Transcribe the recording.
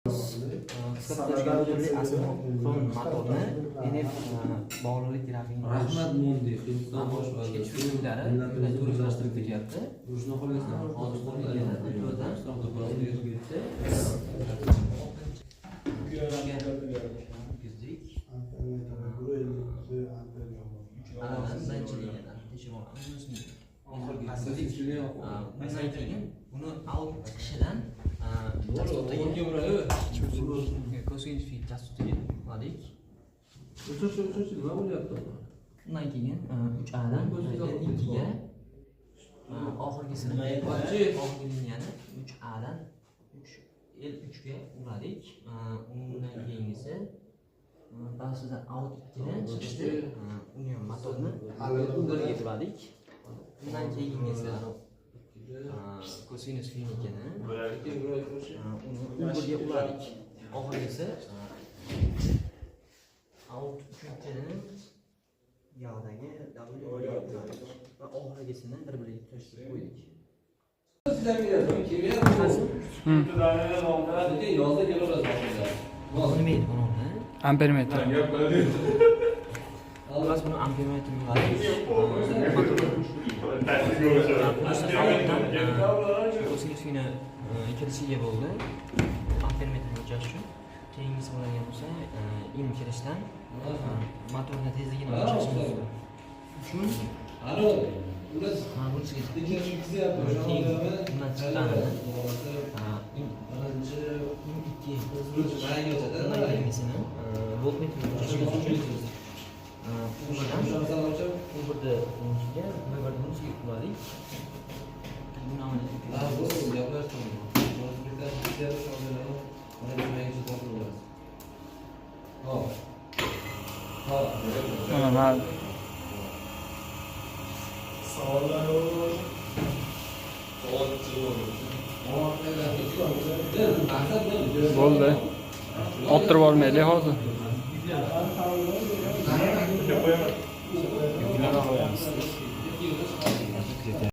Qisqa turli asinxron motorni NF bog'liqlik grafikini Rahmat Mondi, Hindiston bosh vaziri. tushunuvlari Millatimizni to'g'ri birlashtirib ketyapti. Urushni xohlasam, Hozir qo'lga to'rdan yuzdik. Birinchi liniyada tekshirib olamiz. Undan keyin buni out chiqishidan chastotaga, kosinus fi chastotaga uladik. O'chirchi, o'chirchi, nima bo'lyapti? Undan keyin 3 A'dan L2 ga oxirgisini, oxirgi liniyani 3 A'dan 3 L3 ga uladik. Undan keyingisi ba'zida out 2 dan chiqishdi. Uni ham motorni U1 ga uladik. Undan keyingisi kosinus finikini uni U1 ga uladik. Oxirgisi out uchinchini yog'dagi W ga uladik va oxirgisini bir biriga tutashtirib qo'ydik. Kimya. Lekin yozda kelaverasiz oxirida. Nima edi buni? Ampermetr. Xullas, buni ampermetr uladik. Outdan kosinus fini kirishiga bo'ldi. Ampermetrni o'lchash uchun. Keyingisi bo'ladigan bo'lsa, in kirishdan motorni tezligini o'lchashimiz uchun Alo, ular mana bunisiga tekshirib. Keyin undan chiqqanini in Birinchi in ikki, undan undan keyingisini voltmetr o'lchashimiz uchun U birdan U birni bunisiga, V birni bunisiga uladik. Buni amaliyotga Ha, bu gaplashdim. Hop. Hop. Mana man Savollar bor. Savol chiqib. Maqsad nima? Bo'ldi. Ottirib olmaylik hozir. Qo'yaman. Yuklab qo'yamiz.